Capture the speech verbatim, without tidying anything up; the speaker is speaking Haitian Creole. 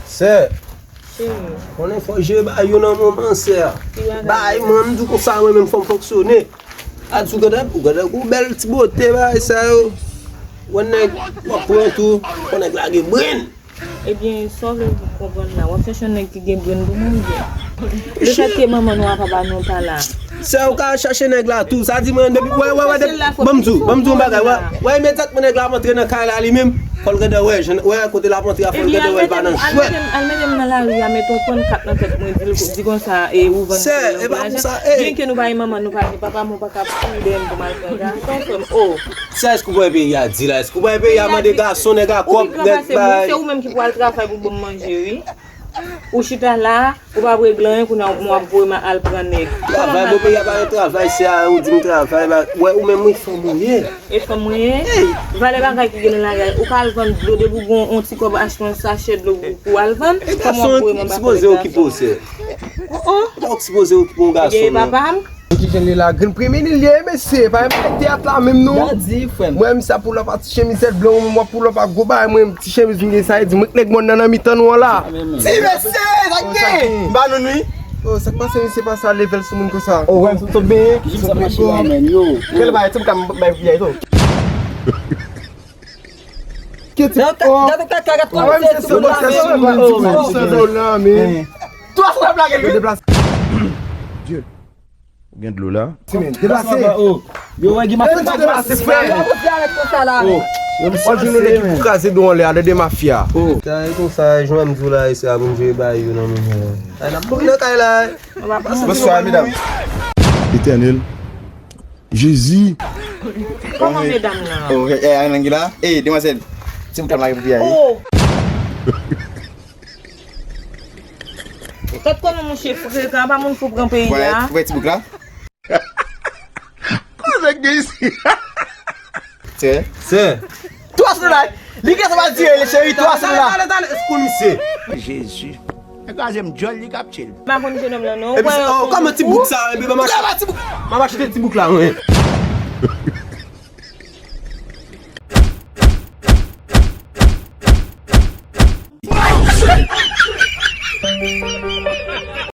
Sè, konnen fò jere bagay yo nan moman, sè. Bagay, mwen, m di w konsa, mwen menm, fò m fonksyone. A di w gade, ou gade, ou bèl ti bote, bagay sa yo. Wè nèg, w ap pran tou, fò nèg la gen brenn. Ebyen, sa w vle konprann la, w ap chèche yon nèg ki gen brenn pou mwen oubyen? Lefètke manman nou a papa nou pa la. Sè, ou ka chache nèg la tou. Sa di mwen, depi, wè, wè, wè, depi, ban m di w, ban m di w yon bagay, wè, wè, imedyatman nèg la ap antre nan kay la li menm, fò l gentan wè, jan, wè, kote l ap antre a, fò l gentan wè l pa nan jwèt. Al mete m nan lari a, mete yon pannkat nan tèt mwen, di l, di konsa, e, ou vann. Sè, e pa konsa, e. Byenke nou pa gen manman, nou pa gen papa, men w pa ka kouri dèyè m pou m al pran gason, frè m, o. Sè, èske w pa wè peyi a di la, èske w pa wè peyi a mande gason, nèg a kòb, nèg bay. Se ou menm ki pou al travay pou ban m manje, wi. Ou chita la, ou pa regle anyen, kounye a w ap voye m al pran nèg. Travay, bon, peyi a pa gen travay, sè a, ou di m travay, ba, wè, ou menm, wi, fanm ou ye. E fanm mwen ye? Valè bagay ki gen nan lari a, ou ka al vann dlo, depi w gen yon ti kòb, achte yon sachè dlo pou, pou w al vann, fanm w ap voye m anba kòlèg gason. O, o. Donk, sipoze okipe yon gason, non. Papa m. Ki jan li la, grenn premye li ye, mesye, pa menm teyat la menm, non. Daddy, frè m. Mwen, m sa pull up a ti chemizèt blan, ou menm w ap pull up a gwo bagay, mwen, ti chemiz m gen sa, e di, mwen k nèg mòn nan, nan mitan nou an la. Ti mesye, sa k gen? M pa nou, wi. O, sa k pase, mesye, pa sa, level sou moun konsa. O, wè, m sot, sot benyen. Jim sa mache la, menn, yo. Kèl bagay, ti m ka m bay pou yay, to. Kèt, o. Gade kaka, gade kòman se sou la, menn. Twa sou la, men. Twa sou la, blague, wi. Deplase. Dye. Ou gen dlo la? Ti men, deplase. Yo, wè, gen mache. Deplase, frè. O, yo, misye. Wè, jwenn yon nèg ki kraze do anlè a, de mafya. O. Sa e konsa, jan m di w la, e sa pou m jere bay yo nan men. Ay, n ap nan kay la. Bonswa, medam. Etènèl. Jezi. Kòman medam nan? O, e, e, Anangila. E, demwazèl. Ti bout la mare pou piya, wi. O. Ou tèt konnen monchè frekan, pa moun fou pran peyi a. Wè, wè ti bout la. Koze k gen isi? Sè. Sè. Twa sou la. Li gen sa pa dire, le cheri, twa sou la. Tale, tale, tale, eskou misye. Jezi. E kraze m djòl, li k ap tchil. M pa konn jenòm lan non. Epi, o, kòman ti bout sa, epi m ap achte ti bout. M ap achte ti bout la, wi.